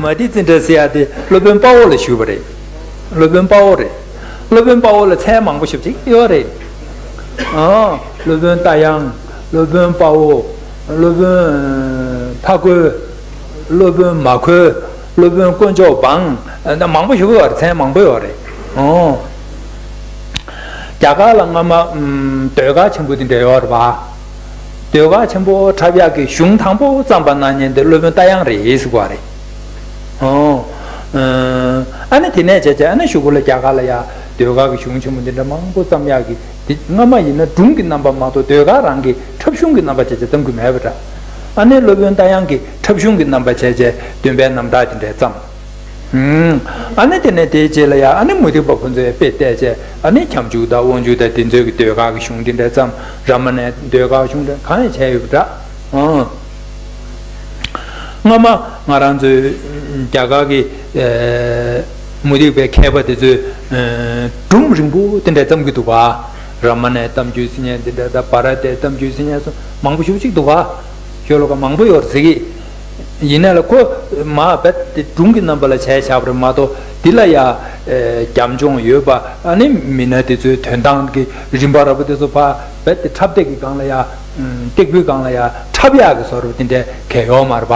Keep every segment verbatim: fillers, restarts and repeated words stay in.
མ་ཏི་ཙི་ཏྲ་ཟེར་ཡ་དེ་སློབ་དཔོན་དཔའ་བོ་ལ་ཞུས་པ་རེད། སློབ་དཔོན་དཔའ་བོ་རེད། སློབ་དཔོན་དཔའ་བོ་ལ་མཚན་མང་པོ་ཞེ་པོ་ཅིག་ཡོད་རེད། ཨ། སློབ་དཔོན་རྟ་དབྱངས། སློབ་དཔོན་དཔའ་བོ། སློབ་དཔོན་ཕ་རྒོལ། སློབ་དཔོན་མ་རྒོལ། སློབ་དཔོན་དཀོན་མཆོག་འབངས། ཨ། མང་པོ་ཞེ་པོ་ཡོད་རེད། མཚན་མང་པོ་ཡོད་རེད། ཨོ། རྒྱ་གར་ལ་སྔ་མ་ཨམ། ཟློས་གར་ཆེན་པོ་དེ་འདྲ་ཡོད་རེད་པ། ཟློས་གར་ཆེན་པོ་འཁྲབ་ཡག་གི་གཞུང་དང་པོ་བརྩམས་པ་གནང་མཁན་དེ་སློབ་དཔོན་རྟ་དབྱངས་རེད་ཟེར་གོ་རེད། ཨོ། ཨ་ནི་དེ་ནས་བྱས་བྱས་ཨ་ནི་གཞུག་གུ་ལ་རྒྱ་གར་ལ་ཡ་ཟློས་གར་གི་གཞུང་ཆེན་པོ་འདི་འདྲ་མང་པོ་བརྩམས་ཡག་གི་དེ་སྔ་མ་ཡིན་ན་སྒྲུང་གི་རྣམ་པ་མ་གཏོགས་ཟློས་གར་རང་གི་འཁྲབ་གཞུང་གི་རྣམ་པ་བྱས་བྱས་བརྩམས་གི་མེད་པ་འདྲ། ཨ་ནི་སློབ་དཔོན་རྟ་དབྱངས་ཀྱི་འཁྲབ་གཞུང་གི་རྣམ་པ་བྱས་བྱས་འདོན་པའི་རྣམ་ཐར་དེ་འདྲ་བརྩམས། ཨ་ནི་དེ་ནས་དེའི་རྗེས་ལ་ཡང་ཨ་ནི་མུ་སྟེགས་པ་ཁོ་ཚོས་དཔེ་བལྟས་བྱས་ཨ་ནི་ཁྱབ་འཇུག་དང་དབང་ཕྱུག་དང་དེ་ཚོའི་གི་ཟློས་གར་གི་གཞུང་དེ་འདྲ་བརྩམས། རཱ་མ་ཎའི་ཟློས་གར་གཞུང་འདྲ་གང་ཡང་བྱས་ཡོད་པ་འདྲ། ཨང་། སྔ་མ་ང་རང་ཚོའི་རྒྱ་གར་གི་ཨེ་མུ་སྟེགས་པའི་མཁས་པ་དེ་ཚོས་ཨེ་སྒྲུང་རིང་པོ་དེ་འདྲ་བརྩམས་ཀྱི་འདུག་ག་རཱ་མ་ཎའི་གཏམ་རྒྱུད་ཟེར་མཁན་དེ་འདྲ་དང་བྷ་ར་ཏའི་གཏམ་རྒྱུད་ཟེར་མཁན་སོགས་མང་པོ་ཞེ་པོ་ཅིག་འདུག་ག་ཤོ་ལོ་ཀ་མང་པོ་ཡོད་རེད་ཟེར་གི། ཡིན་ནའི་ལ་ཁོ་མ་རྦད་དེ་སྒྲུང་གི་རྣམ་པ་ལ་བྱས་བཞག་པ་རེད་མ་གཏོགས་འདི་ལ་ཡ་ཨེ་རྒྱབ་ལྗོངས་ཡོད་པ་ཨ་ནི་མི་སྣ་དེ་ཚོའི་དོན་སྟངས་ཀྱི་རིམ་པ་ར་བ་དེ་ཚོ་ཕར་རྦད་དེ་འཁྲབ་སྟེགས་ཀྱི་སྒང་ལ་ཡ་སྟེགས་བུའི་སྒང་ལ་ཡ་འཁྲབ་ཡག་གི་བཟོ་འདྲ་དེ་འདྲའི་གལ་ཡོད་མ་རེད་པ།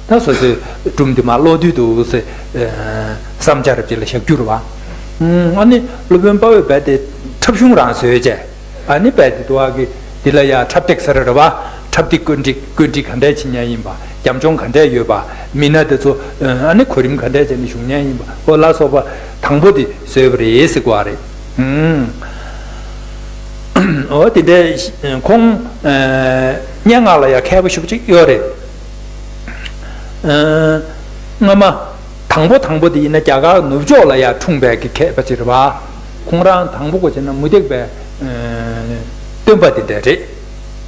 ད་སོ་སོའི་སྒྲུང་དེ་མར་ཀློག་དུས་འདུག་སེ་བསམ་འཆར་རབ་ཅིག་ལ་བཞག་རྒྱུ་རེད་པ། ཨ་ནི་སློབ་དཔོན་དཔའ་བོས་རྦད་དེ་འཁྲབ་གཞུང་རང་བཟོས་བྱས། ཨ་ནི་རྦད་དེ་དུ་བ་གི་འདི་ལ་ཡ་འཁྲབ་སྟེགས་ཟེར་རེད་པ། འཁྲབ་སྟེགས་བཀོད་སྒྲིག་བཀོད་སྒྲིག་ག་འདྲས་བྱེད་མཁན་ཡིན་པ། རྒྱབ་ལྗོངས་ག་འདྲས་ཡོད་པ། མི་སྣ་དེ་ཚོ་ཨ་ནི་གོ་རིམ་ག་འདྲས་བྱས་ནས་བཞུགས་མཁན་ཡིན་པ་ཨོ་ལ་སོགས་པ་དང་པོ་དེ་བཟོས་པ་རེད་ཟེར་གོ་བ་རེད། ཨོ་དེ་འདྲས་ཁོང་སྙན་ངག་ལ་ཡ་མཁས་པོ་ཞེ་པོ་ཅིག་ཡོད་རེད། སྔ་མ་དང་པོ་དང་པོ་དེ་ཡིན་ན་རྒྱ་གར་ནུབ་ཕྱོགས་ལ་ཡ་འཁྲུངས་པའི་གི་མཁས་པ་ཅིག་རེད་པ། ཁོང་རང་དང་པོ་གོ་བྱས་ན་མུ་སྟེགས་པའི་སྟོན་པ་དེ་འདྲ་རེད།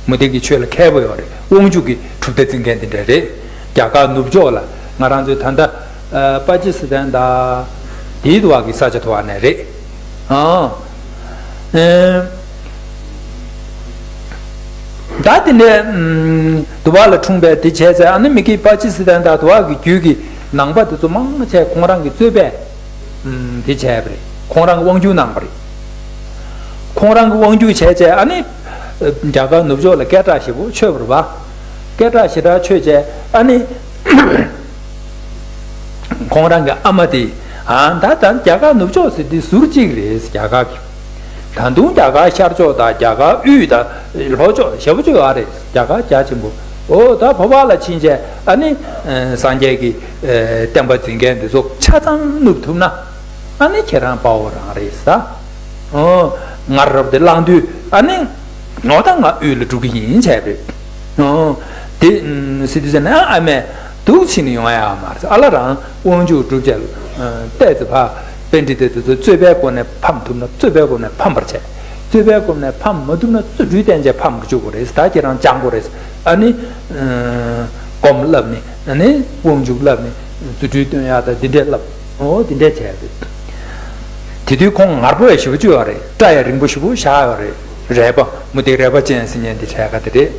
མུ་སྟེགས་ཀྱི་ཆོས་ལ་མཁས་པོ་ཡོད་རེད། དབང་ཕྱུག་གི་གྲུབ་མཐའ་འཛིན་མཁན་དེ་འདྲ་རེད། རྒྱ་གར་ནུབ་ཕྱོགས་ལ་ང་རང་ཚོའི་ད་ལྟ་པ་ཀི་སི་ཐན་དང་དེའི་དུ་བ་གི་ས་ཆ་དུ་བ་ནས་རེད། ཨང་། ད་དེ་ནས་དུ་བ་ལ་འཁྲུངས་པའི་དེ་བྱས་ཚེ་ཨ་ནི་མི་གི་པ་ཀི་སི་ཐན་དང་དུ་བ་གི་རྒྱུད་ཀྱི་ནང་པ་དེ་ཚོ་མང་ཆེ་ཁོང་རང་གི་རྩོད་པས་དེ་བྱས་པ་རེད། ཁོང་རང་གི་དབང་སྒྱུར་གནང་པ་རེད། ཁོང་རང་གི་དབང་སྒྱུར་བྱས་བྱས་ཨ་ནི་རྒྱ་གར་ནུབ་ཕྱོགས་ལ་སྐད་གྲགས་ཞེ་པོ་ཆོད་པ་རེད་པ། སྐད་གྲགས་ཞེ་དྲག་ཆོད་བྱས་ཨ་ནི། ཁོང་རང་གི་ཨ་མ་དེ། ཨ་ད་ད་རྒྱ་གར་ནུབ་ཕྱོགས་ཟེར་དུས་ཟུར་གཅིག་རེད་རྒྱ་གར་གྱི། ད་དུང་རྒྱ་གར་ཤར་ཕྱོགས་དང་རྒྱ་གར་དབུས་དང་ལྷོ་ཕྱོགས་ཞེ་པོ་ཅིག་ཡོད་རེད་རྒྱ་གར་རྒྱ་ཆེན་པོ། ཨོ་ད་བོད་པ་ལ་ཕྱིན་བྱས་ཨ་ནི་སངས་རྒྱས་ཀྱི་བསྟན་པ་འཛིན་མཁན་འདི་ཚོ་ཆ་ཚང་བསྣུབས་ཐུབ་ན་ཨ་ནི་ཁྱེད་རང་དཔའ་བོ་རང་རེད་ས། ཨོ་ང་རབ་དེ་བླངས་དུས་ཨ་ནི། ངོ་ད་ང་དབུས་ལ་འགྲོ་གི་ཡིན་བྱས་པས། ཨོ། དེ་སྲིད་དུས་ཟེར་ན་ཨ་མས་འདུག་ཕྱིན་ནས་ཡོང་ཡག་མ་རེད། ཨ་ལ་རང་དབང་ཕྱུག་སྒྲུབ་བྱ་ལ་བལྟས་ཚེ་ཕ་པཎྜི་ཏ་དེ་ཚོ་རྩོད་པའི་སྒོ་ནས་ཕམ་ཐུབ་ན་རྩོད་པའི་སྒོ་ནས་ཕམ་པར་བྱས། རྩོད་པའི་སྒོ་ནས་ཕམ་མ་ཐུབ་ན་རྫུ་འཕྲུལ་བསྟན་བྱས་ཕམ་བཅུག་དགོས་རེད། ད་ཁྱེད་རང་སྦྱང་དགོས་རེད། ཨ་ནི། སྒོམ་བསླབ་ནི་ཨ་ནི་དབང་ཕྱུག་བསླབ་ནི་རྫུ་འཕྲུལ་སྟོན་ཡག་ད་འདི་འདྲས་བསླབ། ཨོ་འདི་འདྲས་བྱས་རེད། དེ་དུས་ཁོང་ངར་པོ་ཡང་ཞེ་པོ་ཅིག་ཡོད་རེད། སྐྲ་ཡང་རིང་པོ་ཞེ་པོ་བཞག་ཡོད་རེད། རལ་པ་མུ་ཏིག་རལ་པ་ཅན་ཟེར་མཁན་དེ་བྱས་ག་དེ་རེད།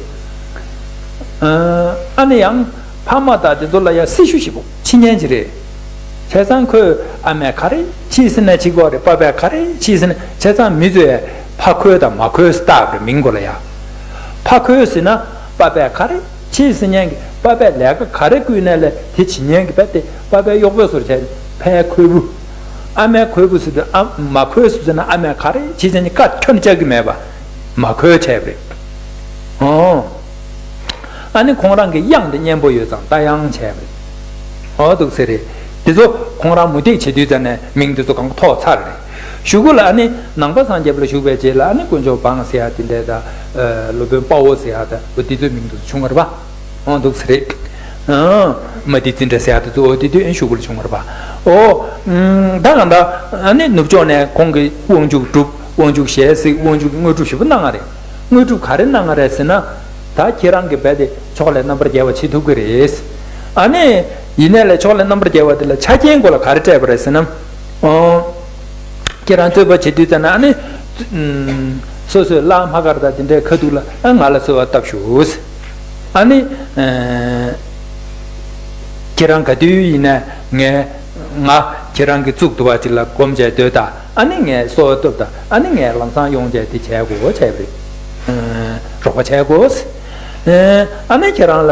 ཨ་ནི་ཡང་ཕ་མ་དང་དེ་ཚོ་ལ་ཡང་སྲི་ཞུ་ཞེ་པོ་བྱེད་མཁན་ཅིག་རེད། བྱས་ཙང་ཁོས་ཨ་མས་ག་རེ་བྱས་ཟེར་ན་བྱེད་དགོས་རེད། པ་ཕས་ག་རེ་བྱས་ཟེར་ན་བྱས་ཙང་མི་ཚོས་ཕ་ཁོལ་དང་མ་ཁོལ་ཟེར་བཏགས་པ་རེད་མིང་གོ་ལ་ཡ། ཕ་ཁོལ་ཟེར་ན་པ་ཕས་ག་རེ་བྱས་ཟེར་མཁན་གྱི་པ་ཕས་ལས་ཀ་ག་རེ་བསྐུལ་ནའི་ལས་དེ་བྱེད་མཁན་གྱི་པ་དེ་པ་ཕའི་གཡོག་པོའི་བཟོ་འདྲ་བྱས་ནས་ཕའི་ཁོལ་པོ། ཨ་མའི་ཁོལ་པོ་ཟེར་དུས་ཨ་མ་ཁོལ་ཟེར་ཟེར་ན་ཨ་མས་ག་རེ་བྱས་ཟེར་ནས་བཀའ་ཁྱོན་ནས་བཅག་གི་མེད་པ། མ་ཁོལ་བྱས་པ་རེད། ཨོ། ཨ་ནི་ཁོང་རང་གི་གཡང་དེ་སྙན་པོ་ཡོད་ཙང་རྟ་གཡང་བྱས་པ་རེད། ཨོ་འདུག་ཟེར་རེད། དེ་ཚོ་ཁོང་རང་མུ་སྟེགས་བྱེད་དུས་ཙ་ནས་མིང་དེ་ཚོ་གང་ག་ཐོགས་ཚར་རེད། གཞུག་གུ་ལ་ཨ་ནི་ནང་པ་སངས་རྒྱས་པ་ལ་ཞུགས་པའི་རྗེས་ལ་ཨ་ནི་དཀོན་མཆོག་འབངས་ཟེར་ཡ་དེ་འདྲས་དང་། སློབ་དཔོན་དཔའ་བོ་ཟེར་ཡ་དང་འོ་དེ་ཚོའི་མིང་དེ་ཚོ་བྱུང་བ་རེད་པ། ཨོ་འདུག་ཟེར་རེད། ཨང་། མ་ཏི་ཙི་འདྲ་ཟེར་ཡ་དེ་ཚོ་འོ་དེ་དུས་ཨེ་གཞུག་གུ་ལ་བྱུང་བ་རེད་པ། ཨོ། ཨང་། ད་གང་ལྟར་ཨ་ནི་ནུབ་ཕྱོགས་ནས་ཁོང་གིས་དབང་ཕྱུག་སྒྲུབ། དབང་ཕྱུག་ཞལ་གཟིགས། དབང་ཕྱུག་གིས་དངོས་གྲུབ་ཞེ་པོ་གནང་བ་རེད། དངོས་གྲུབ་ག་རེ་གནང་བ་རེད་ཟེར་ན། ད་ཁྱེད་རང་གི་རྦད་དེ་ཕྱོགས་ལས་རྣམ་པར་རྒྱལ་བ་བྱེད་ཐུབ་ཀྱི་རེད། ཨ་ནི། ཡིན་ནའི་ལས་ཕྱོགས་ལས་རྣམ་པར་རྒྱལ་བ་དེ་ལ་ཆ་རྐྱེན་སྐོར་ལ་ག་རེ་སྤྲད་པ་རེད་ཟེར་ན། ཨོ། ཁྱེད་རང་རྩོད་པ་བྱེད་དུས་ཙམ་ན་ཨ་ནི། ཨུམ། སོ་སོའི་བླ་མ་དཀར་དང་དེ་འདྲའི་ཁ་ཐུག་ལ་ཨ་ང་ལ་གསོལ་བ་བཏབ་ཤོག་ཨ་ནི། ཨེ། ཁྱེད་རང་ག་དུས་ཡིན་ན་ངས་ང་ཁྱེད་རང་གི་གཙུག་ཏུ་བ་ཅིག་ལ་སྒོམ་བྱས་སྡོད་ད། ཨ་ནི་ངས་གསོལ་བ་བཏབ་ད། ཨ་ནི་ངས་ལམ་སང་ཡོང་བྱས་དེ་བྱས་དགོས་བྱས་པ་རེད། རོགས་པ་བྱས་དགོས། ཨ་ནི་ཁྱེད་རང་ལ་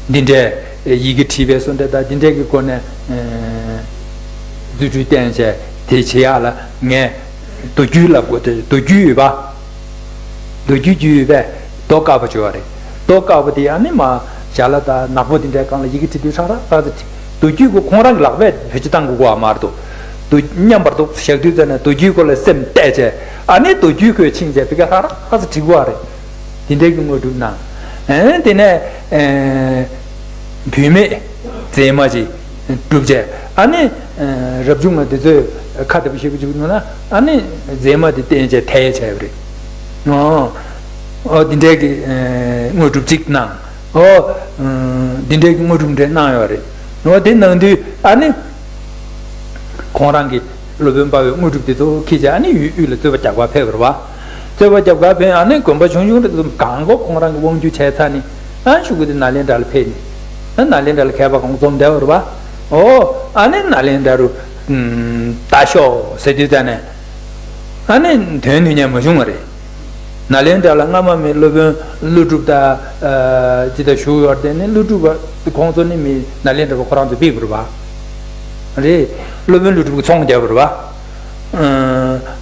འདི་འདྲའི་ཡི་གེ་བྲིས་པའི་སོ་འདྲ་དང་འདི་འདྲའི་གི་སྒོ་ནས་རྫུ་འཕྲུལ་བསྟན་བྱས་དེ་བྱེད་ཡག་ལ་ངས་རྡོ་རྒྱུས་ལ་དགོས་ཏེ། རྡོ་རྒྱུས་ཡོད་པ། རྡོ་རྒྱུས་རྒྱུས་ཡོད་པས་རྡོ་དཀར་པོ་བྱོས་པ་རེད། རྡོ་དཀར་པོ་དེ་ཨ་ནི་མ་ཞྭ་ལ་དང་ནག་པོ་དེ་འདྲའི་སྒང་ལ་ཡི་གེ་བྲིས་དུས་ཧྲག་ཧྲག་ཧ་ཙི་བྲིས། རྡོ་རྒྱུས་ཁོ་ཁོང་རང་གི་ལག་པས་བེད་སྤྱོད་བཏང་དགོས་གོ་བ་མ་རེད་དོ། རྡོ་མཉམ་པར་རྡོ་བཞག་དུས་ཙམ་ནས་རྡོ་རྒྱུས་ཁོ་ལ་སེམས་གཏད་བྱས། ཨ་ནི་རྡོ་རྒྱུས་ཁོས་ཆིངས་བྱས་བི་ག་ཧྲག་ཧྲག་ཧ་ཙི་བྲིས་དགོས་བ་རེད། དེ་འདྲའི་གི་དངོས་གྲུབ་གནང་། ཨ་ནི་དེ་ནས་བུད་མེད་མཛེས་མ་ཅིག་སྒྲུབ་བྱས། ཨ་ནི་རབ་བྱུང་བ་དེ་ཚོས་ཁ་བརྡ་པོ་ཞེ་པོ་བྱུག་འདུག་ན། ཨ་ནི་མཛེས་མ་དེ་བསྟན་བྱས་ཐལ་བྱས་པ་རེད། ཨོ། ཨོ་འདི་འདྲའི་གི་དངོས་གྲུབ་ཅིག་གནང་། ཨོ། འདི་འདྲའི་གི་དངོས་གྲུབ་འདྲ་གནང་ཡོད་རེད། ཨོ་དེ་གནང་དུས་ཨ་ནི་ཁོང་རང་གི་སློབ་དཔོན་དཔའ་བོས་དངོས་གྲུབ་དེ་ཚོ་ཁྱེར་བྱས་ཨ་ནི་ཡུལ་དབུས་ལ་རྩོད་པ་རྒྱག་གར་ཕེབས་པ་རེད་པ། རྩོད་པ་རྒྱབ་གར་ཕེབས། ཨ་ནི་དགོན་པ་ཆུང་ཆུང་འདྲ་ཚོ་གང་གོ་ཁོང་རང་གི་དབང་སྒྱུར་བྱས་ཚར་ནས། ཨ་ཤུ་གུ་དེ་ནཱ་ལེནྡྲ་ལ་ཕེབས་ནས། ཨ་ནཱ་ལེནྡྲ་ལ་མཁས་པ་གང་འཛོམས་བསྡད་པ་རེད་པ། ཨོ། ཨ་ནི་ནཱ་ལེནྡྲ་རུ་ད་ཤོག་ཟེར་དུས་ཙམ་ནས། ཨ་ནི་དོན་ནུས་ཉམས་མ་བྱུང་བ་རེད། ནཱ་ལེནྡྲ་ལ་སྔ་མ་མི་སློབ་དཔོན་ཀླུ་སྒྲུབ་དང་ཅི་ལྟར་བཞུགས་ཡོད་དེ་ནི། ཀླུ་སྒྲུབ་པ་ཁོང་ཚོ་ནི་མི་ནཱ་ལེནྡྲ་པ་ཁོ་རང་ཚོ་ཕེབས་པ་རེད་པ། རེད། སློབ་དཔོན་ཀླུ་སྒྲུབ་ཀྱིས་ཚོང་རྒྱབ་པ་རེད་པ།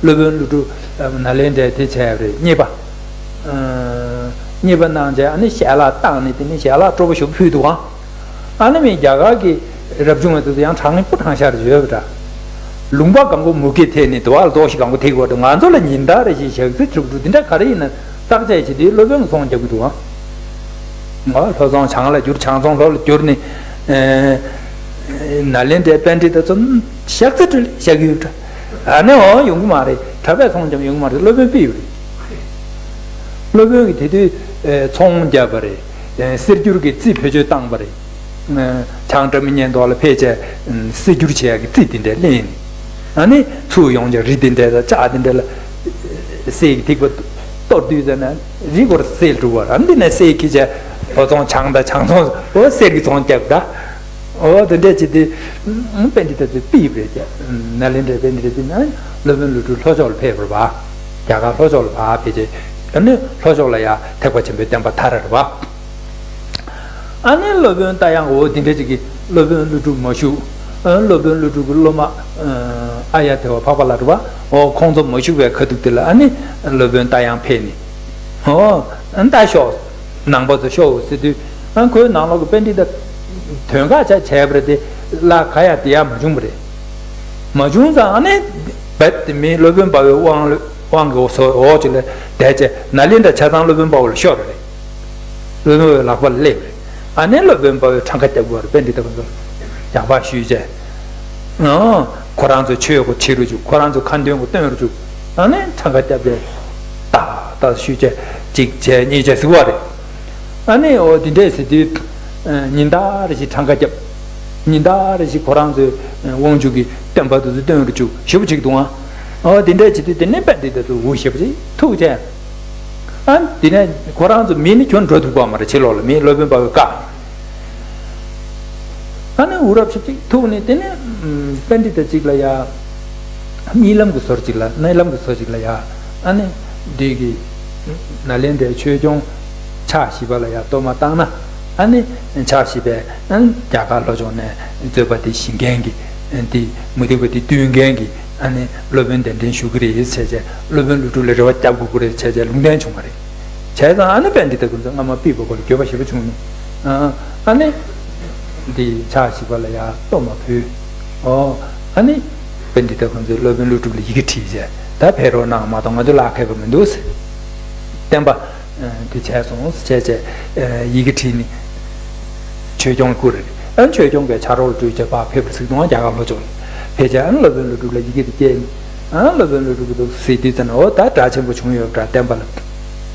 སློབ་དཔོན་ཀླུ་སྒྲུབ་ནཱ་ལེནྡྲའི་དེ་བྱས་པ་རེད། མཉེས་པ། མཉེས་པ་གནང་བྱས་ཨ་ནི་ཞལ་ལག་བཏང་ནས་དེ་ནི་ཞལ་ལག་སྤྲོ་པོ་ཞིག་ཕུལ་འདུག་ཨང་། ཨ་ནི་མི་རྒྱ་གར་གྱི་རབ་བྱུང་བ་དེ་ཚོ་ཡང་གྲངས་ནི་སྤུ་གྲངས་ཤར་ཡོད་པ་འདྲ། ལུང་པ་གང་གོ་མུ་གེ་ཐེབས་ནས་དུ་བ་ལ་རྡོ་ཞིག་གང་གོ་ཐེབས་ཀྱི་བར་དུ་ང་ཚོ་ལ་ཉིན་ལྟར་རེ་བཞིན་ཞག་ཚི་དྲུག་དྲུག་འདི་འདྲ་ག་རེ་ཡིན་ན་བརྟག་དཔྱད་བྱེད་དུས་སློབ་དཔོན་གྱིས་ཚོང་རྒྱག་གི་འདུག་ཨང་། ལྷོ་ཚོང་བྱང་ལ་བསྒྱུར། བྱང་ཚོང་ལྷོ་ལ་བསྒྱུར་ནས། ནཱ་ལེནྡྲའི་པཎྜི་ཏ་ཚོ་ཞག་ཚི་དྲུག་ལ་བཞག་གི་ཡོད་འདྲ། ཨ་ནི་འོ་ཡོང་གི་མ་རེད། གྲྭ་པས་ཚོང་རྒྱབ་ཡོང་གི་མ་རེད། སློབ་དཔོན་ཕུད་ཡོད་རེད། སློབ་དཔོན་གྱིས་དེ་དུས་ཚོང་བརྒྱབ་པ་རེད། གསེར་འགྱུར་གྱི་རྩི་བེད་སྤྱོད་བཏང་པ་རེད། བྱང་སྒྲ་མི་སྙན་ཐོག་ལ་ཕེབས་བྱས་གསེར་འགྱུར་བྱེད་ཡག་གི་རྩི་དེ་འདྲ་ལེན། ཨ་ནི་ཚུར་ཡོང་བྱས་རི་དེ་འདྲ་དང་ལྕགས་དེ་འདྲ་ལ་གསེར་གྱི་ཐིགས་པ་གཏོར་དུས་ཙམ་ན་རི་སྐོར་གསེར་གྲུབ་པ་རེད། འདི་ནས་གསེར་ཁྱེར་བྱས་ལྷོ་ཚོང་བྱང་དང་བྱང་ཚོང་འོ་གསེར་གྱི་ཚོང་རྒྱབ་ད། འོ་དེ་འདྲས་བྱས་ཏེ། པཎྜི་ཏ་ཚོས་ཕུད་པ་རེད་ཀྱ། ནཱ་ལེནྡྲའི་པཎྜི་ཏ་ཚོས་ན་སློབ་དཔོན་ཀླུ་སྒྲུབ་ལྷོ་ཕྱོགས་ལ་ཕེབས་པ་རེད་པ། རྒྱ་གར་ལྷོ་ཕྱོགས་ལ་ཕར་ཕེབས་བྱས་ཨ་ནི་ལྷོ་ཕྱོགས་ལ་ཡ་ཐེག་པ་ཆེན་པོའི་བསྟན་པ་དར་རེད་པ། ཨ་ནི་སློབ་དཔོན་རྟ་དབྱངས་འོ་དེ་འདྲས་ཅིག་གིས་སློབ་དཔོན་ཀླུ་སྒྲུབ་མ་བཞུགས། ཨ་སློབ་དཔོན་ཀླུ་སྒྲུབ་ཀྱི་སློབ་མ་ཨ་ཡ་དེ་བ་འཕགས་པ་ལྷ་རེད་པ། འོ་ཁོང་ཚོ་མ་བཞུགས་པའི་ཁ་ཐུག་དེ་ལ་ཨ་ནི་སློབ་དཔོན་རྟ་དབྱངས་ཕེབས་ནས། འོ་ཨ་ནི་ད་ཤོག་ནང་པ་ཚོ་ཤོག་ཟེར་དུས། ཨ་ཁོའི་ནང་ལོགས་ཀྱི་པཎྜི་ཏ་དོན་ཁག་ཆ་བྱས་པ་རེད་དེ། ལ་ག་ཡ་དེ་ཡ་མ་བྱུང་བ་རེད། མ་བྱུང་ཙང་ཨ་ནི་རྦད་དེ་མི་སློབ་དཔོན་དཔའ་བོའི་དབང་དབང་གི་འོག་ཟོ་འོག་ཅིག་ལ་བསྡད་བྱས་ནཱ་ལེནྡྲ་ཆ་ཚང་སློབ་དཔོན་དཔའ་བོ་ལ་ཤོར་བ་རེད། སློབ་དཔོན་དཔའ་བོའི་ལག་པ་ལ་སླེབས་པ་རེད། ཨ་ནི་སློབ་དཔོན་དཔའ་བོས་གྲངས་ཀ་རྒྱབ་དགོས་པ་རེད། པཎྜི་ཏ་ཁོ་ཚོ་ཡག་པ་ཞུས་བྱས། ཨ་ཁོ་རང་ཚོའི་ཆོས་སྒོ་ཕྱེ་རུ་བཅུག་ཁོ་རང་ཚོའི་ཁ་འདོན་སྒོ་སྟོན་རུ་བཅུག་ཨ་ནི་གྲངས་ཀ་རྒྱབ་བྱས་ཏག་ཏག་ཞུས་བྱས་གཅིག་བྱས་གཉིས་བྱས་ཟེར་བ་རེད། ཨ་ནི་འོ་དེ་འདྲས་ཟེར་དུས། ཉིན་ལྟར་རེ་བཞིན་གྲངས་ཀ་རྒྱབ། ཉིན་ལྟར་རེ་བཞིན་ཁོ་རང་ཚོའི་དབང་ཕྱུག་གི་སྟོན་པ་དེ་ཚོ་སྟོན་རུ་བཅུག་ཞེ་པོ་ཅིག་འདུག་ཨ། འོ་དེ་འདྲས་བྱེད་དུས་དེ་ནས་པཎྜི་ཏ་ཚོ་འུ་ཞེ་པོ་ཅིག་ཐུག་བྱས། ཨ་དེ་ནས་ཁོ་རང་ཚོ་མི་ནི་ཁྱོན་འགྲོ་ཐུབ་པ་མ་རེད། ཕྱི་ལོགས་ལ་མི་སློབ་དཔོན་དཔའ་བོས་བཀག་ཨ་ནི་འུ་རབ་ཞིབ་ཅིག་ཐུག་ནས་དེ་ནས་པཎྜི་ཏ་ཅིག་ལ་ཡ། གཉིད་ལམ་གྱི་ཟུར་ཅིག་ལ་གཉིད་ལམ་གྱི་ཟུར་ཅིག་ལ་ཡ། ཨ་ནི་འདི་གི་ནཱ་ལེནྡྲའི་ཆོས་སྐྱོང་ཕྱག་བཞི་པ་ལ་ཡ་གཏོར་མ་བཏང་ན། ཨ་ནི་ཕྱག་བཞི་པས་ཨ་ནི་རྒྱ་གར་ལྷོ་ཕྱོགས་ནས་རྩོད་པ་དེ་ཞི་མཁན་གྱི་དེ་མུ་སྟེགས་པ་དེ་བཏུལ་མཁན་གྱི་ཨ་ནི་སློབ་དཔོན་གདན་འདྲེན་ཞུ་གི་རེད་ཟེར་བྱས། སློབ་དཔོན་ཀླུ་སྒྲུབ་ལ་རེ་བ་རྒྱག་དགོས་ཀྱི་རེད་ཟེར་བྱས་ལུང་བསྟན་བྱུང་བ་རེད། བྱས་ཙང་ཨ་ནི་པཎྜི་ཏ་ཁོང་ཚོ་སྔ་མ་ཕུད་པ་ཁོ་ལ་འགྱོད་པ་ཞེ་པོ་བྱུང་ནས། ཨ་ནི་འདི་ཕྱག་བཞི་པ་ལ་ཡ་གཏོར་མ་ཕུལ། ཨོ་ཨ་ནི་པཎྜི་ཏ་ཁོང་ཚོས་སློབ་དཔོན་ཀླུ་སྒྲུབ་ལ་ཡི་གེ་བྲིས་བྱས་ད་ཕེབས་རོགས་གནང་མ་གཏོགས་ང་ཚོ་ལ་ཁག་པོ་མི་འདུག་ཟེར། བསྟན་པ་འདི་བྱས་སོང་ཟེར་བྱས་བྱས་ཡི་གེ་བྲིས་ནས་ཆོས་སྐྱོང་བསྐུར། ཨ་ཆོས་སྐྱོང་གིས་ཕྱག་རོགས་ལ་སྤྲུལ་བྱས་ཕར་ཕེབས་པ་ཟིག་དང་རྒྱ་གར་ལྷོ་ཕྱོགས་ལ་ཕེབས་བྱས། ཨ་སློབ་དཔོན་ཀླུ་སྒྲུབ་ལ་ཡི་གེ་དེ་བསྐྱལ་ནས། ཨ་སློབ་དཔོན་ཀླུ་སྒྲུབ་ཀྱིས་འདུག་ཟེར་དུས་ཙམ་ན་འོ་ད་གྲ་ཆེན་པོ་བྱུང་ཡོད་འདྲ་བསྟན་པ་ལ།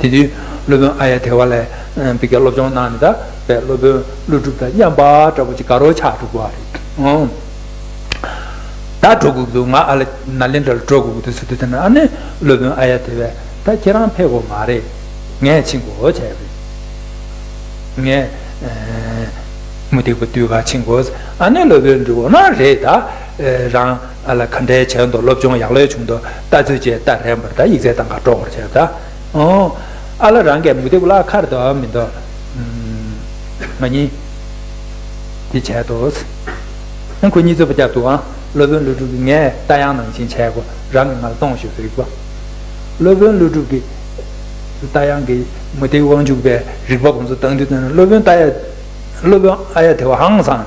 དེ་དུས་སློབ་དཔོན་ཨཱརྱ་དེ་བ་ལས་བི་ཀ་སློབ་སྦྱོང་གནང་ནས་ད་བས་སློབ་དཔོན་ཀླུ་སྒྲུབ་དང་མཉམ་པ་འདྲ་པོ་ཅིག་དགའ་རོགས་ཆགས་འགྲོ་དགོས་པ་རེད། ཨོ། ད་འགྲོ་དགོས་འདུག་ང་ཨ་ལ་ནཱ་ལེནྡྲ་ལ་འགྲོ་དགོས་འདུག་ཟེར་དུས་ཙམ་ན་ཨ་ནི་སློབ་དཔོན་ཨཱརྱ་དེ་བས་ད་ཁྱེད་རང་ཕེབས་དགོས་མ་རེད། ངས་ཕྱིན་དགོས་བྱས་པ་རེད། ངས་ མུ་སྟེགས་པ་དུས་ག་ཕྱིན་དགོས། ཨ་ནི་སློབ་དཔོན་འབྲི་གུང་ན་རེད་ད། རང་ཨ་ལ་ག་འདྲའི་བྱས་འདུག་སློབ་སྦྱོང་ཡག་ལོས་བྱུང་འདུག་ལྟ་ཚུལ་བཅས་ལྟ་རན་པར་ད་ཡིག་ཚད་བཏང་ག་སྤྲོ་བར་བྱས་ད། ཨོ། ཨ་ལ་རང་གིས་མུ་སྟེགས་པ་ལ་ཁར་དོ་མི་འདུག་ང་གཉིས། དེ་བྱས་འདུག་ཨ་ཁོ་གཉིས་རྩོད་པ་བརྒྱབ་འདུག་ཨ་སློབ་དཔོན་ཀླུ་སྒྲུབ་ཀྱིས་ངས་རྟ་དབྱངས་ནང་བཞིན་བྱས་གོ་རང་གིས་ང་ལ་གཏོང་ཞུ་ཟེར་གོ་སློབ་དཔོན་ཀླུ་སྒྲུབ་ཀྱིས་རྟ་དབྱངས་ཀྱི་མུ་སྟེགས་དབང་ཕྱུག་པའི་རིགས་པ་ཁོང་ཚོ་བཏང་དུས་ཙམ་ན་སློབ་དཔོན་རྟ་དབྱངས། སློབ་དཔོན་ཨཱརྱ་དེ་བ་ཧང་སངས།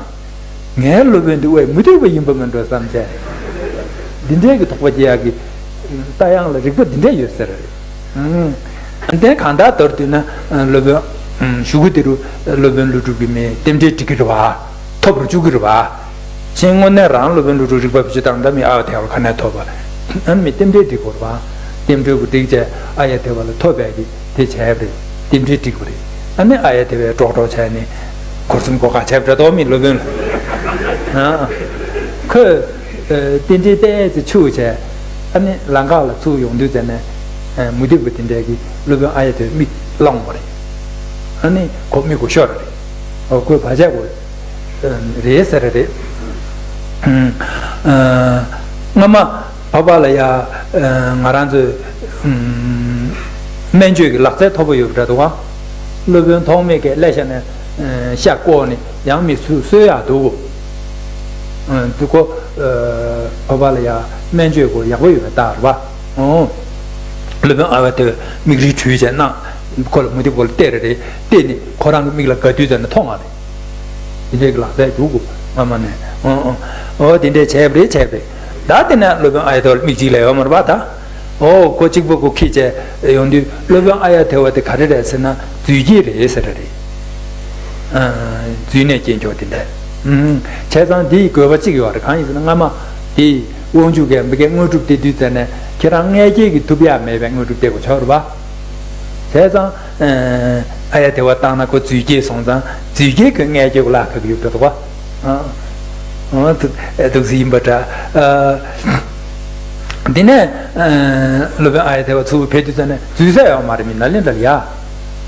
ངའི་སློབ་དཔོན་འདི་དབའི་མུ་སྟེགས་པ་ཡིན་པ་མིན་འགྲོ་བསམ་བྱས། འདི་འདྲའི་གི་དོགས་པ་སྐྱེ་ཡག་གི་རྟ་དབྱངས་ལ་རིགས་པ་འདི་འདྲ་ཡོད་ཟེར། ཨ་དེ་གང་ལྟར་མདོར་བསྡུས་ན་སློབ་དཔོན་གཞུག་གུ་དེ་རུ་སློབ་དཔོན་ཀླུ་སྒྲུབ་ཀྱི་མི་རྟེན་འབྲེལ་འགྲིག་གི་རེད་བ། ཐོབ་རུ་བཅུག་གི་རེད་བ། ཕྱིན་དངོས་གནས་རང་སློབ་དཔོན་ཀླུ་སྒྲུབ་རིགས་པ་བེད་སྤྱོད་བཏང་ད་མི་ཨཱརྱ་དེ་བ་ལ་ག་ནས་ཐོབ་པ། ཨ་ནི་མི་རྟེན་འབྲེལ་འགྲིག་གི་རེད་བ། རྟེན་འབྲེལ་གྱི་འགྲིག་བྱས་ཨཱརྱ་དེ་བ་ལ་ཐོབ་པའི་གི་དེ་བྱས་པ་རེད། རྟེན་འབྲེལ་འགྲིག་པ་རེད། ཨ་ནི་ཨཱརྱ་དེ་བས་ཀྲོག་ཀྲོག་བྱས་ནས་འཁོར་གསུམ་སྒོ་ཁ་བྱས་པ་འདྲ་འདུག་མི་སློབ་དཔོན་ལ། ཨ། ཁོས་རྟེན་འབྲེལ་ཏོག་ཙམ་འཆུག་བྱས། ཨ་ནི་ལམ་ཁ་ལ་ཚུར་ཡོང་དུས་ཙམ་ནས་མུ་སྟེགས་པ་དེ་འདྲས་ཀྱིས་སློབ་དཔོན་ཨཱརྱ་དེ་མིག་བླངས་པ་རེད། ཨ་ནི་ཁོ་མིག་གོ་ཤོར་རེད། ཨོ་ཁོས་བར་ཆད་གོ་རེད་ཟེར་རེད། ཨ་སྔ་མ་བོད་པ་ལ་ཡ་ང་རང་ཚོས་སྨན་བཅོས་ཀྱི་ལག་རྩལ་མཐོ་པོ་ཡོད་པ་འདྲ་འདུག་ག་སློབ་དཔོན་ཐོགས་མེད་ཀྱིས་ཀླད་ཤ་ནས་ཤ་བརྐོས་ནས་ཡང་མི་གསོ་གསོ་ཡག་འདུག་གོ་འདི་ཁོ་བོད་པ་ལ་ཡ་སྨན་བཅོས་སྐོར་ཡག་པོ་ཡོད་པའི་རྟགས་རེད་པ། ཨོ། སློབ་དཔོན་ཨཱརྱ་དེ་མིག་རིལ་བྲུས་བྱས་ན་ཁོ་ལ་མུ་སྟེགས་པ་ལ་བལྟས་རེ་རེ་བལྟས་ནས་ཁོ་རང་གི་མིག་ལ་དགའ་དུས་ཙམ་ནས་མཐོང་བ་རེད། དེ་འདྲའི་གི་ལག་རྩལ་རྒྱུག་གོ་སྔ་མ་ནས། ཨོ་ཨོ་ཨོ་དེ་འདྲའི་བྱས་པ་རེད་བྱས་པ་རེད། ད་དེ་ནས་སློབ་དཔོན་ཨཱརྱ་དེ་བ་ལ་མིག་གཅིག་ལས་ཡོད་མ་རེད་པ་ད། ཨོ་ཁོ་གཅིག་པོ་ཁོ་ཁྱེར་བྱས་ཡོང་དུས་སློབ་དཔོན་ཨཱརྱ་དེ་བ་དེ་ག་རེ་རེད་ཟེར་ན་རྫུས་སྐྱེས་རེད་ཟེར་རེད། ཨ་རྫུས་ནས་སྐྱེས་འགྱོ་དེ་འདྲ། ཨུམ། བྱས་ཙང་དེའི་དགོས་པ་གཅིག་ཡོད་རེད། གང་ཡིན་ཟེར་ན་སྔ་མ་དེ་དབང་ཕྱུག་གིས་མི་དགེ་དངོས་གྲུབ་སྟེར་དུས་ཙམ་ནས་ཁྱེད་རང་མངལ་སྐྱེས་ཀྱི་ཐུབ་ཡག་མེད་པའི་དངོས་གྲུབ་སྟེར་དགོས་ཆོག་རེད་པ། བྱས་ཙང་ཨཱརྱ་དེ་བ་བཏང་ན་ཁོ་རྫུས་སྐྱེས་སོང་ཙང་རྫུས་སྐྱེས་ཁོའི་མངལ་སྐྱེས་ཀྱི་ལག་ཁ་གི་ཡོད་པ་འདུག་པ། ཨ་ཨ་འདུག་སེ་ཡིན་པ་འདྲ། ཨ། དེ་ནས་སློབ་དཔོན་ཨཱརྱ་དེ་བ་ཚུར་ཕེབས་དུས་ཙམ་ནས་འཛུལ་ས་ཡོད་མ་རེད། མི་ནཱ་ལེནྡྲ་ལ་ཡ།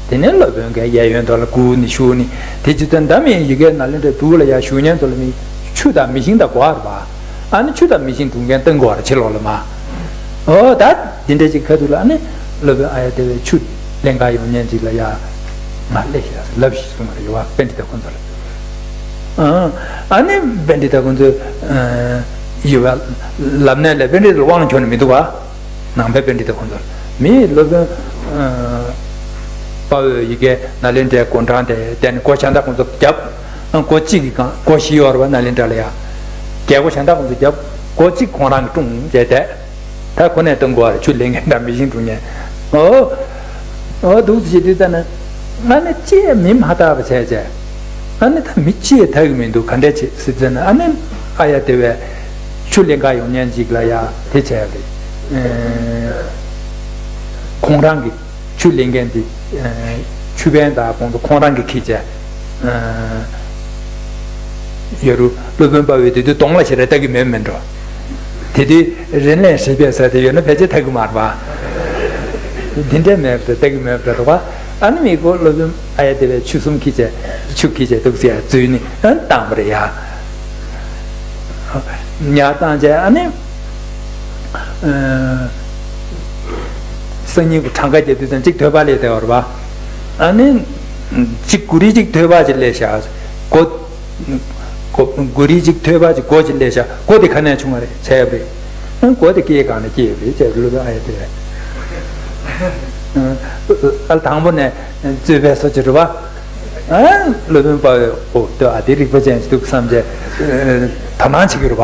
དེ་ནས་སློབ་དཔོན་གྱིས་གཡས་གཡོན་དུ་ལ་བསྒུགས་ནས་བཞུགས་ནས་དེ་ཅི་ཙམ་འདྲ་མིན་ཡི་གེ་ནཱ་ལེནྡྲའི་འདུག་ལ་ཡ་བཞུགས་མཁན་ཚོ་ལ་མི་ཆུ་དང་མེ་ཤིང་དང་གོ་བ་རེད་པ། ཨ་ནི་ཆུ་དང་མེ་ཤིང་སྒྲུག་མཁན་སྟོན་དགོས་པ་རེད་ཕྱི་ལོགས་ལ་མ། ཨོ་ད་དེ་འདྲ་ཅིག་ཁ་ཐུག་ལ་ཨ་ནི་སློབ་དཔོན་ཨཱརྱ་དེ་བས་ཆུ་ལེན་ག་ཡོང་མཁན་ཅིག་ལ་ཡ་ང་སླེབས་ཤག་ལབ་ཤིག་གསུངས་པ་རེད། ཡོད་པ་པཎྜི་ཏ་ཁོང་ཚོ་ལ། ཨ་ནི་པཎྜི་ཏ་ཁོང་ཚོས་ཡོད་པ་ལབ་ནས་ལས་པཎྜི་ཏ་ལ་དབང་འཁྱོར་ནས་མི་འདུག་ག་ནང་པའི་པཎྜི་ཏ་ཁོང་ཚོ་ལ་མི་སློབ་དཔོན་དཔའ་བོས་ཡི་གེ་ནཱ་ལེནྡྲའི་སྒོ་འགྲམ་དེ་བསྡད་ནས་སྒོ་གཞན་དག་ཁོང་ཚོ་བརྒྱབ། སྒོ་གཅིག་གི་སྒང་སྒོ་བཞི་ཡོད་རེད་པ་ནཱ་ལེནྡྲ་ལ་ཡ། རྒྱལ་སྒོ་གཞན་དག་ཁོང་ཚོ་བརྒྱབ། སྒོ་གཅིག་ཁོང་རང་གིས་བཀྲུངས་བྱས་བསྡད། ད་ཁོ་ནས་གཏོང་དགོས་པ་རེད། ཆུ་ལེན་མཁན་དང་མེ་ཤིང་སྒྲུག་མཁན། ཨོ། ཨོ་འདུག་སེ་བྱེད་དུས་ཙམ་ན། ཨ་ནི་ཅིག་མི་མ་དག་པ་བྱས་བྱས། ཨ་ནི་ད་མི་ཅིག་དག་གི་མི་འདུག་ག་འདྲས་བྱེད་སྲིད་ཟེར་ན་ཨ་ནི་ཨཱརྱ་དེ་བས་ཆུ་ལེན་ག་ཡོང་མཁན་ཅིག་ལ་ཡ་དེ་བྱས་རེད། ཁོང་རང་གི་ཆུ་ལེན་མཁན་དེ་ཆུ་དཔོན་དང་ཁོང་ཚོ་ཁོང་རང་གི་ཁྱེར་བྱས། ཡོད་རུ་སློབ་དཔོན་དཔའ་བོས་དེ་དུས་གདོང་ལ་ཞེ་དྲག་ལྟ་གི་མེད་མེད་འགྲོ། དེ་དུས་རིན་ལེན་ཧྲིལ་པོའི་ས་དེ་ཡོད་ན་ཕལ་ཆེར་ལྟ་གི་མ་རེད་པ། དེ་འདྲ་མེད་པ་ལྟ་གི་མེད་པ་འགྲོ་པ། ཨ་ནི་མི་གོ་སློབ་དཔོན་ཨཱརྱ་དེ་བས་ཆུ་གསུམ་ཁྱེར་བྱས་ཆུ་ཁྱེར་བྱས་འདུག་སེ་ཡར་འཛུལ་ནས་ཨ་ནི་བཏང་པ་རེད་ཡ། ཉར་བཏང་བྱས་ཨ་ནི། སང་ཉིན་གྱི་གྲངས་ཀ་རྒྱབ་དུས་ཙམ་གཅིག་ཐོས་པ་ལས་བསྡད་པ་རེད་པ། ཨ་ནི། གཅིག་གུ་རི་གཅིག་ཐོས་པ་གཅིག་སླེབས་ཤག་སྒོ། སྒོ་གུ་རི་གཅིག་ཐོས་པ་གཅིག་སྒོ་གཅིག་སླེབས་ཤག་སྒོ་དེ་ག་ནས་བྱུང་བ་རེད་བྱས་པ་རེད། ཨ་སྒོ་དེ་སྐེའི་སྒང་ནས་སྐྱེས་པ་རེད་བྱས་པ་སློབ་དཔོན་ཨཱརྱ་དེ་བས། ཨ་དང་པོ་ནས་རྩོད་པའི་སོ་ཅི་རེད་པ། ཨ་སློབ་དཔོན་དཔའ་བོས་ཨོ་ལྟོས་ཨ་དེ་རིག་པ་ཅན་ཞིག་འདུག་བསམ་བྱས། དོ་སྣང་བྱེད་ཀྱི་རེད་པ།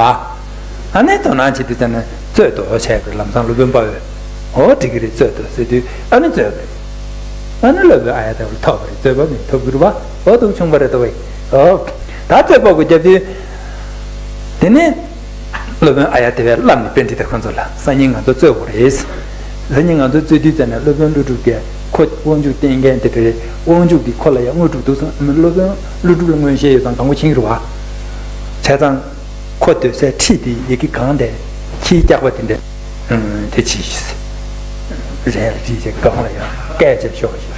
ཨ་ནི་དོ་སྣང་བྱེད་དུས་ཙམ་ནས་རྩོད་དོ་བྱས་པའི་ལམ་སང་སློབ་དཔོན་དཔའ་བོས་ཨོ་འགྲིག་གི་རེད་རྩོད་དོ་ཟེར་དུས་ཨ་ནི་རྩོད་པ་རེད། ཨ་ནི་སློབ་དཔོན་ཨཱརྱ་དེ་བ་ལ་ཐོབ་པ་རེད། རྩོད་པ་མི་ཐོབ་ཀྱི་རེད་པ། ཨོ་འདུག་བྱུང་བ་རེད་དོ་བས། ཨོ་ད་རྩོད་པ་གོ་རྒྱབ་དུས། དེ་ནས། སློབ་དཔོན་ཨཱརྱ་དེ་བས་བླངས་ནས་པཎྜི་ཏ་ཁོང་ཚོ་ལ་སང་ཉིན་ང་ཚོ་རྩོད་དགོས་རེད། སང་ཉིན་ང་ཚོ་རྩོད་དུས་ཙམ་ནས་སློབ་དཔོན་ཀླུ་སྒྲུབ་ཀྱིས་ཁོ་དབང་ཕྱུག་བསྟེན་མཁན་དེ་རེད། དབང་ཕྱུག་གིས་ཁོ་ལ་ཡང་དངོས་གྲུབ་འདུག་བསམ། སློབ་དཔོན་ཀླུ་སྒྲུབ་ལ་མངོན་ཤེས་ཡོད་ཙང་དང་པོ་མཁྱེན་གྱི་རེད་པ། བྱས་ཙང་། ཁོ་སྡོད་སའི་ཁྲི་དེ་ཡི་གེ་གང་དེ་ཁྱིའི་སྐྱག་པ་དེ་འདྲ། དེ་ཅི་རེད་ཅེས་གང་ལ་ཡང་སྐད་ཅེས་ཤོག་ཅེས།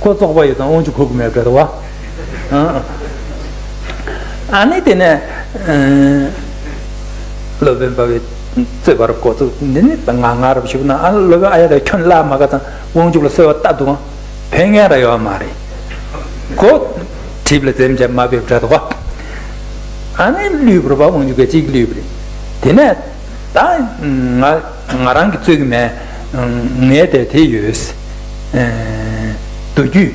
ཁོ་བཙོག་པ་ཡོད་ཙང་དབང་ཕྱུག་ཁུར་གི་མེད་པ་རེད་དོ། ཨ་ནི་དེ་ནས་སློབ་དཔོན་དཔའ་བོས་རྩོད་པ་རུ་འགོ་བཙུགས། འདི་ནི་ང་ང་རབ་ཞུགས་ན། ཨ་ནི་སློབ་དཔོན་ཨ་ཡ་དེ་ཁྱོད་ལ་མ་ག་ཙང་དབང་ཕྱུག་ལ་གསོལ་བ་བཏབ་འདུག་ཨང་། ཕན་ངེས་ར་ཡོད་མ་རེད། ཁོ་གྲིབ་ལ་འཛེམ་བྱས་མ་ཕེབས་འདྲ་འདུག་ག་ཨ་ནི་བསླུས་པ་རེད་པ། དབང་ཕྱུག་གིས་གཅིག་བསླུས་པ་རེད། དེ་ནས་ད་ང་ང་རང་གིས་རྩོད་ཀྱི་མེད། ངའི་དེ་དེ་ཡོད། མདོ་རྒྱུད།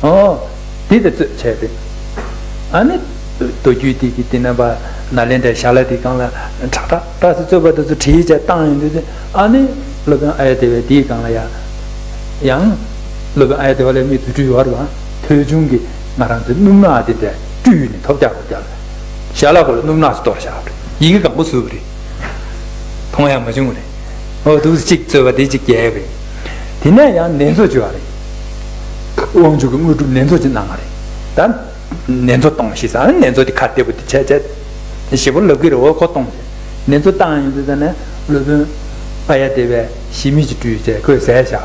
ཨོ། འདི་དེ་རྩོད་བྱས་ཏེ། ཨ་ནི་མདོ་རྒྱུད་འདི་གི་འདི་ནས་པ་ནཱ་ལེནྡྲའི་ཞལ་ལག་འདི་སྒང་ལ་ཁྲག་ཁྲག་ཏག་སེ་རྩོད་པ་དེ་ཚོ་བྲིས་བྱས་བཏང་ཡོང་དུས་ཚེ། ཨ་ནི་སློབ་དཔོན་ཨཱརྱ་དེ་བས་འདིའི་སྒང་ལ་ཡ། ཡང་སློབ་དཔོན་ཨཱརྱ་དེ་བ་ལ་མི་རྫུ་འཕྲུལ་ཡོད་རེད་པ། ཐོས་བྱུང་གི་ང་རང་ཚོའི་སྣུམ་སྣ་དེ་འདྲ་བཀྲུས་ནས་ཐོལ་རྒྱག་ཐོལ་རྒྱག་ལ། ཞལ་ལག་ཁོ་ལ་སྣུམ་སྣ་ཞིག་གཏོར་བཞག་པ་རེད། ཡི་གེ་གང་པོ་བཟོས་པ་རེད། མཐོང་ཡ་མ་བྱུང་བ་རེད། འོ་འདུག་སེ་གཅིག་རྩོད་པ་དེ་གཅིག་རྒྱག་པ་རེད། དེ་ནས་ཡང་ནེ་ཙོ་བྱས་པ་རེད། དབང་ཕྱུག་གི་དངོས་གྲུབ་ནེ་ཙོ་གཅིག་གནང་བ་རེད། ད་ནེ་ཙོ་གཏོང་ཞེས་ཟེར། ནེ་ཙོ་དེ་ཁ་བདེ་པོ་དེ་བྱས་བྱས་ཞེ་པོ་ལབ་ཀྱི་རེད། འོ་ཁོ་གཏོང་ཞེས། ནེ་ཙོ་བཏང་ཡོང་དུས་ཙ་ནས་སློབ་དཔོན་ཨཱརྱ་དེ་བས་ཞི་མི་གཅིག་བཀྲུས་བྱས་ཁོས་བཟས་བཞག་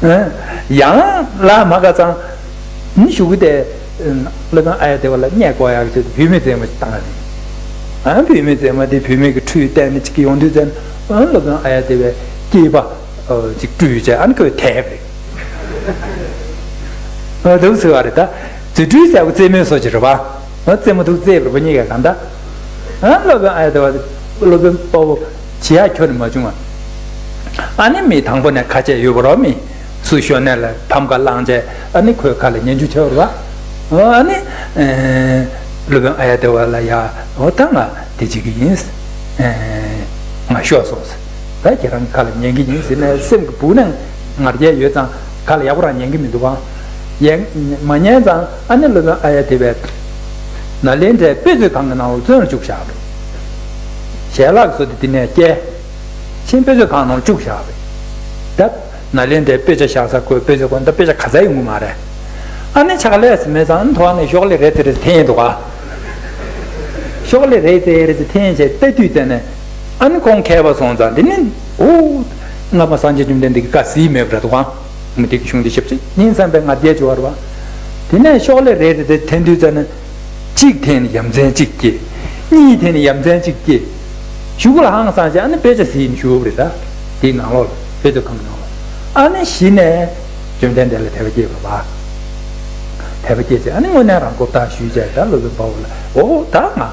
པ་རེད། ཡང་ལ་མ་ག་ཙང་ནི་གཞུག་གུ་དེ་སློབ་དཔོན་ཨཱརྱ་དེ་བ་ལ་བརྙས་བཀོག་ཡག་གི་ཆེད་དུ་བུད་མེད་མཛེས་མ་ཞིག་བཏང་བ་རེད། ཨ། བུད་མེད་མཛེས་མ་དེ་བུད་མེད་ཀྱི་འཁྲུས་བསྟན་ནས་ཅིག་ཡོང་དུས་ཙ་ན། ཨ། སློབ་དཔོན་ཨཱརྱ་དེ་བས་སྐྱེས་པ་ཅིག་བཀྲུས་བྱས། ཨ་ནི་ཁོས་དེད་པ་རེད། འདུག་ཟེར་བ་རེད། ད་རྫུ་འཕྲུལ་ཟེར་བ་རྩེད་མོའི་བཟོ་ཅིག་རེད་པ། རྩེད་མོ་འདུག་རྩེས་པ་རེད་པ། གཉིས་ཀ་གང་ལྟར། ཨ། སློབ་དཔོན་ཨཱརྱ་དེ་བ་སློབ་དཔོན་དཔའ་བོ་བྱེད་ཡག་ཁྱོན་ནས་མ་བྱུང་བ། ཨ་ནི་མི་དང་པོ་ནས་ཁ་ཆད་ཡོད་པ་རེད་པ། མི་སུ་ཤོར་ནས་ལ་ཕམ་ཁ་བླངས་བྱས། ཨ་ནི་ཁོའི་ཁ་ལ་ཉན་རྒྱུ་བྱས་པ་རེད་པ། ཨ་ནི་སློབ་དཔོན་ཨཱརྱ་དེ་བ་ལ་ཡ། འོ་ད་ང་དེ་བྱེད་ཀྱི་ཡིན། ང་ཤོར་སོང་ཟེར། ད་ཁྱེད་རང་གི་ཁ་ལ་ཉན་གྱི་ཡིན་ཟེར་ནས་སེམས་ཀྱི་སྦུག་ནས་ང་རྒྱལ་ཡོད་ཙང་ཁ་ལ་ཡག་པོ་རང་ཉན་གྱི་མི་འདུག་ག་ཡན་མ་ཉན་ཙང་། ཨ་ནི་སློབ་དཔོན་ཨཱརྱ་དེ་བས་ནཱ་ལེནྡྲའི་དཔེ་མཛོད་ཁང་གི་ནང་ལ་བཙོན་ལ་བཅུག་བཞག་པ་རེད། ཞལ་ལག་བཟོ་དེ་དེ་ནས་བསྐྱལ། ཕྱིན་དཔེ་མཛོད་ཁང་ནང་ལ་བཅུག་བཞག་པ་རེད། ད་ནཱ་ལེནྡྲའི་དཔེ་ཆ་བཞག་ས་ཁོའི་དཔེ་མཛོད་ཁང་ད་དཔེ་ཆ་ག་ཚད་ཡོང་གི་མ་རེད། ཨ་ནི་ཆག་ལས་སུ་མེད་ཙང་། ཨ་ནི་ཐོག་ནས་ཤོག་ལེ་རེ་ཙེ་རེ་ཙེ་འཐེན་འདུག་ག་ཤོག་ལེ་རེ་ཙེ་རེ་ཙེ་འཐེན་བྱས་ལྟ་དུས་ཙ་ནས། ཨ་ནི་ཁོང་མཁས་པ་སོང་ཙང་། དེ་ནི་འོ། སྔ་མ་སངས་རྒྱས་བཅོམ་ལྡན་འདས་ཀྱིས་བཀའ་གཟིགས་མེད་པ་རེད་འདུག་ག་མུ་སྟེགས་ཀྱི་གཞུང་འདི་ཞིབ་ཅིག་ཉིན་བསམ་པའི་ང་རྒྱལ་བྱུང་བ་རེད་པ། དེ་ནས་ཤོག་ལེ་རེ་རེ་དེ་འཐེན་དུས་ཙ་ན། གཅིག་འཐེན་ནས་ཡ་མཚན་གཅིག་སྐྱེས། གཉིས་འཐེན་ནས་ཡ་མཚན་གཅིག་སྐྱེས། གཞུག་ལ་ཧང་སངས་བྱས། ཨ་ནི་དཔེ་ཆ་གཟིགས་ནས་བཞུགས་པ་རེད། ད་དེའི་ནང་ལོགས་ལ། དཔེ་མཛོད་ཁང་ནང་ལ། ཨ་ནི་གཞི་ནས་བཅོམ་ལྡན་འདས་ལ་དད་པ་སྐྱེས་པ་རེད་པ། དད་པ་སྐྱེས་བྱས། ཨ་ནི་དངོས་གནས་རང་གོ་བརྡ་ཞུས་བྱས། ད་སློབ་དཔོན་དཔའ་བོ་ལ། འོ་ད་ང་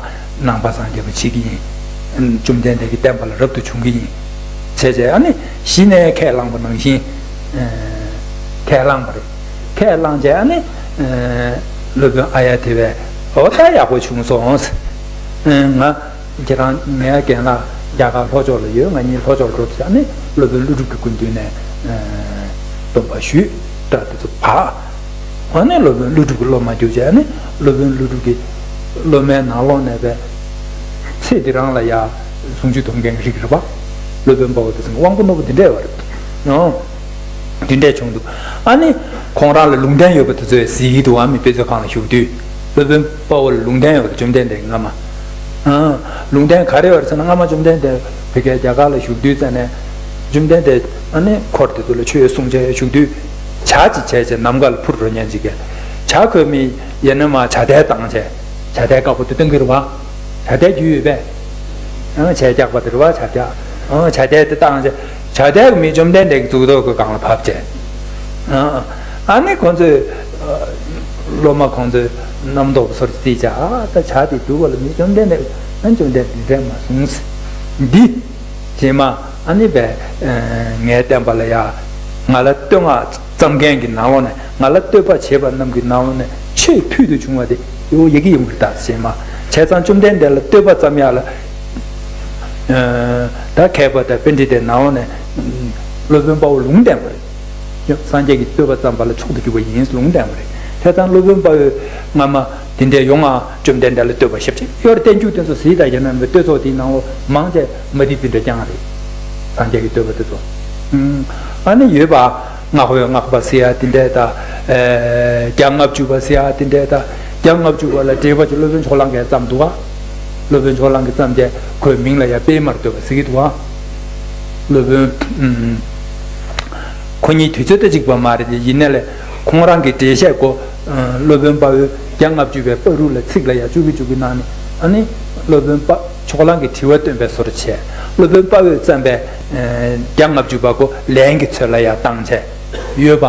ནང་པ་སངས་རྒྱས་པ་བྱེད་ཀྱི་ཡིན། བཅོམ་ལྡན་འདས་ཀྱི་བསྟན་པ་ལ་རབ་ཏུ་བྱུང་གི་ཡིན། བྱས་བྱས་ཨ་ནི་གཞི་ནས་ཁས་བླངས་པ་ནང་བཞིན། ཨ། ཁས་བླངས་པ་རེད། ཁས་བླངས་བྱས་ཨ་ནི། ཨ། སློབ་དཔོན་ཨཱརྱ་དེ་བས། འོ་ད་ཡག་པོ་བྱུང་སོང་། ཨ། ང་ཁྱེད་རང་ངའི་རྒན་ལགས་རྒྱ་གར་ལྷོ་ཕྱོགས་ལ་ཡོད། ང་གཉིས་ལྷོ་ཕྱོགས་འགྲོ་ཟེར། ཨ་ནི་སློབ་དཔོན་ཀླུ་སྒྲུབ་ཀྱི་སྐུ་མདུན་ནས། ཨ། སྡོམ་པ་ཞུས། སྐྲ་དེ་ཚོ་བག་ཨ་ནི་སློབ་དཔོན་ཀླུ་སྒྲུབ་ཀྱི་སློབ་མ་གྱུར་བྱས། ཨ་ནི་སློབ་དཔོན་ཀླུ་སྒྲུབ་ཀྱི་སློབ་མའི་ནང་ལོགས་ནས་པའི་ཚེ་འདི་རང་ལ་ཡ་ཟུང་འཇུག་སྡོམ་མཁན་གྱི་རིགས་རེད་པ། སློབ་དཔོན་དཔའ་བོ་དེ་ཚོ་དབང་པོ་རྣོ་པོ་འདི་འདྲ་ཡོད་པ་རེད། ཨོ། འདི་འདྲས་བྱུང་འདུག་ཨ་ནི་ཁོང་རང་ལ་ལུང་བསྟན་ཡོད་པ་དེ་ཚོས་གཟིགས་འདུག་ཨ། མི་དཔེ་མཛོད་ཁང་ལ་བཞུགས་དུས། སློབ་དཔོན་དཔའ་བོ་ལ་ལུང་བསྟན་ཡོད་པ་དེ། བཅོམ་ལྡན་འདས་ཀྱིས་སྔ་མ། ཨ། ལུང་བསྟན་ག་རེ་ཡོད་རེད་ཟེར་ན། སྔ་མ་བཅོམ་ལྡན་འདས་བོད་རྒྱ་རྒྱ་གར་ལ་བཞུགས་དུས་ཙ་ནས། བཅོམ་ལྡན་འདས་ཨ་ནི་འཁོར་དེ་ཚོ་ལ་ཆོས་གསུང་བྱས་བཞུགས་དུས། ཇ་ཅིག་བྱས་བྱས་ནམ་མཁའ་ལ་འཕུར་འགྲོ་མཁན་ཅིག་གིས་ཇ་ཁོལ་མི་ཡ་ནི་མར་ཇ་དལ་བཏང་བྱས། ཇ་དལ་དཀར་པོ་དེ་བཏང་གི་རེད་པ། ཇ་དལ་རྒྱུས་ཡོད་པས། ཨ། ཇ་རྒྱག་པ་དེ་རེད་པ། ཇ་རྒྱག་ཨ། ཇ་དལ་དེ་བཏང་བྱས། ཇ་དལ་གྱིས་མི་བཅོམ་ལྡན་འདས་ཀྱི་གཙུག་ཏོར་གྱི་སྒང་ལ་བབས་བྱས། ཨ། ཨ་ནི་ཁོང་ཚོས། ཨ། སློབ་མ་ཁོང་ཚོས་རྣམ་རྟོག་སོར་རྩིས་བྱས། ཨ། ད་ཇ་དེ་འདུག་པ་ལ་མི་བཅོམ་ལྡན་འདས། ཨ། བཅོམ་ལྡན་འདས་འདི་འདྲས་མ་གསུངས། འདི་རྗེས་མ་ཨ་ནི་པས། ཨ། ངའི་བསྟན་པ་ལ་ཡ་ང་ལ་བསྟོད་བསྔགས་བརྩམ་མཁན་གྱི་ནང་ལོགས་ནས། ང་ལ་བསྟོད་པ་བྱེད་པ་རྣམས་ཀྱི་ནང་ལོགས་ནས་ཆེས་ཕུལ་དུ་བྱུང་བ་དེ་ཡོ་ཡི་གེ་ཡོང་གི་རེད། ད་རྗེས་མ་བྱས་ཙང་བཅོམ་ལྡན་འདས་ལ་བསྟོད་པ་བརྩམ་ཡག་ལ། ཨ། ད་མཁས་པ་དང་པཎྜི་ཏའི་ནང་ལོགས་ནས་སློབ་དཔོན་དཔའ་བོ་ལུང་བསྟན་པ་རེད། སངས་རྒྱས་ཀྱིས་བསྟོད་པ་བརྩམས་པ་ལ་མཆོག་ཏུ་གྱུར་པ་ཡིན་ལུང་བསྟན་པ་རེད། བྱས་ཙང་སློབ་དཔོན་དཔའ་བོས་སྔ་མ་དེ་འདྲའི་ཡོང་ང་བཅོམ་ལྡན་འདས་ལ་བསྟོད་པ་ཞབས་ཕྱི། ཡོད་རེད། བསྟན་བཅོས་དེ་ཚོ་གཟིགས་དང་། ཡིན་ན་བསྟོད་ཚོགས་དེའི་ནང་ལོགས་མང་ཆེ་མ་དེ་དེ་འདྲ་རྐྱང་རེད། སངས་རྒྱས་ཀྱི་བསྟོད་པ་དེ་ཚོ། ཨ་ནི་ཡོད་པ། སྔགས་པས་སྔགས་པ་ཟེར་ཡག་དེ་འདྲ་དང་། ཨ། བརྒྱ་ལྔ་བཅུ་པ་ཟེར་ཡག་དེ་འདྲ་དང་། བརྒྱ་ལྔ་བཅུ་པ་ལ་འགྲེལ་པ་ཅིག་སློབ་དཔོན་ཕྱོགས་གླང་གིས་བརྩམས་འདུག་ག་སློབ་དཔོན་ཕྱོགས་གླང་གིས་བརྩམས་བྱས་ཁོའི་མིང་ལ་ཡ་པད་མར་བསྟོད་པ་ཟེར་གྱི་འདུག་ག་སློབ་དཔོན། ཨུམ། ཁོ་གཉིས་དུས་ཚོད་ད་གཅིག་པ་མ་རེད་དེ། ཡིན་ནའི་ལས་ཁོང་རང་གི་འགྲེལ་བཤད་སྐོར། ཨ། སློབ་དཔོན་དཔའ་བོས་ བརྒྱ་ལྔ་བཅུ་པའི་བར་དུ་ལ་ཚིག་ལ་ཡ་བཅུ་གི་བཅུ་གི་གནང་ནས། ཨ་ནི་སློབ་དཔོན་དཔའ་ཕྱོགས་གླང་གི་དྲི་བ་བཏོན་པའི་བཟོ་འདྲ་བྱས། སློབ་དཔོན་དཔའ་བོས་བརྩམས་པའི་ཨ་བརྒྱ་ལྔ་བཅུ་པ་ཁོ་ལན་གྱི་ཚུལ་ལ་ཡ་བཏང་བྱས་ཡོད་པ།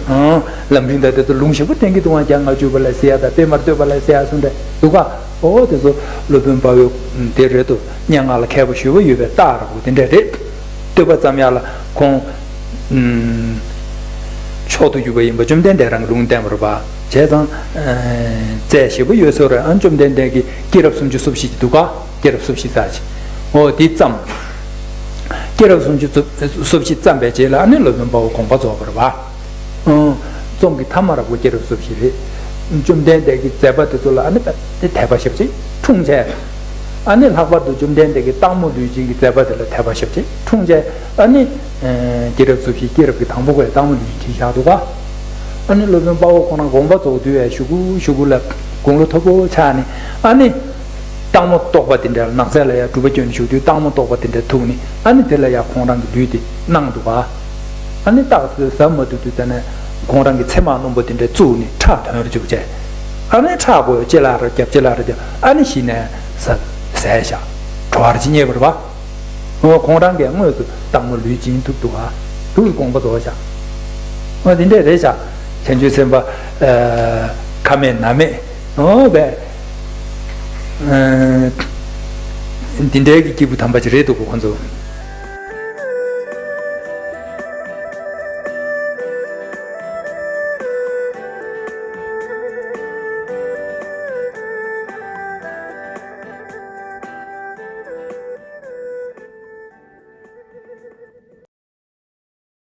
ཨང་། ལམ་རིམ་དང་དེ་ཚོ་ལུང་ཞིབ་པོ་བསྟན་གྱི་འདུག་ཨང་། བརྒྱ་ལྔ་བཅུ་པ་ལ་ཟེར་ཡ་དང་པད་མར་བསྟོད་པ་ལ་ཟེར་ཡ་གསུངས་པས་འདུག་ག། ཨོ་དེ་ཚོ་སློབ་དཔོན་དཔའ་བོས་དེ་རེད་དོ། སྙན་ངག་ལ་མཁས་པ་ཞེ་པོ་ཡོད་པའི་རྟགས་ར་བོ་དེ་འདྲ་རེད། བསྟོད་པ་བརྩམས་ཡ་ལ་ཁོང་། ཨུམ། མཆོག་ཏུ་གྱུར་པ་ཡིན་པ་བཅོམ་ལྡན་འདས་རང་གི་ལུང་བསྟན་པ་རེད་པ། བྱས་ཙང་། ཨ། རྩལ་ཞེ་པོ་ཡོད་ས་རེད། ཨ། བཅོམ་ལྡན་འདས་ཀྱིས་སྐྱེས་རབས་སུམ་ཅུ་སོ་བཞི་ཅིག་འདུག་ག། སྐྱེས་རབས་སོ་བཞི་ཙམ་ཅིག། འོ་དེ་བརྩམས། སྐྱེས་རབས་སུམ་ཅུ་སོ་བཞི་བརྩམས་པའི་རྗེས་ལ་ཨ་ནི་སློབ་དཔོན་དཔའ་བོ་དགོངས་པ་རྫོགས་པ་རེད་པ། ཨང་། རྩོམ་གྱི་མཐའ་མ་ར་བོ་སྐྱེས་རབས་སོ་བཞི་རེད། བཅོམ་ལྡན་འདས་ཀྱི་མཛད་པ་དེ་ཚོ་ལ་ཨ་ནི་དཔེ་དད་པ་ཞེ་པོ་ཅིག་འཁྲུངས་བྱས། ཨ་ནི་ལྷག་པར་དུ་བཅོམ་ལྡན་འདས་ཀྱི་སྟག་མོ་ལུས་སྦྱིན་གྱི་མཛད་པ་དེ་ལ་དད་པ་ཞེ་པོ་ཅིག་འཁྲུངས་བྱས། ཨ་ནི། ཨ། སྐྱེས་རབས་སོ་བཞི་སྐྱེས་རབས་ཀྱི་དང་པོ་བས་སྟག་མོ་ལུས་སྦྱིན་བྲིས་བཞག་འདུག་ག། ཨ་ནི་སློབ་དཔོན་དཔའ་བོ་ཁོ་རང་དགོངས་པ་རྫོགས་དུས་ཡ་ཞུ་གུ་ཞུ་གུ་ལ་དགུང་ལོ་མཐོ་པོ་ཆགས་ནས། ཨ་ནི། སྟག་མོ་ལྟོགས་པ་དེ་འདྲ་ལ་ནགས་ཚལ་ལ་ཡ་སྒྲུབ་པ་སྐྱོན་བཞུགས་དུས་སྟག་མོ་ལྟོགས་པ་དེ་འདྲ་ཐུག་ནས། ཨ་ནི་དེ་ལ་ཡ་ཁོང་རང་གི་ལུས་དེ་གནང་འདུག་ག། ཨ་ནི་སྟག་དེ་ཟ་མ་ཐུབ་དུས་ཙ་ནས་ཁོང་རང་གི་མཚེ་དམག་རྣོན་པོ་དེ་འདྲ་བཙུགས་ནས་ཁྲག་ཐོན་རུ་བཅུག་བྱས། ཨ་ནི་ཁྲག་གོ་ལྕེ་ལ་རུ་རྒྱབ། ལྕེ་ལ་རུ་རྒྱབ། ཨ་ནི་གཞི་ནས་ཟ་ཟས་བཞག། བྲོ་བ་ཅིག་རྙེད་པ་རེད་པ། ཨོ། ཁོང་རང་གིས་དངོས་སུ་སྟག་མོ་ལུས་སྦྱིན་ཐུབ་འདུག་ག། ཐུགས་དགོངས་པ་རྫོགས་བཞག། ཨོ་དེ་འདྲས་རེད་བཞག། བྱང་ཆུབ་སེམས་དཔའ། ཨ། ཁ་མེད་ན་མེད། ཨོ་བས། ཨ། འདི་འདྲའི་གི་སྐྱེས་བུ་དམ་པ་ཅིག་རེད་འདུག་གོ་ཁོང་ཚོ།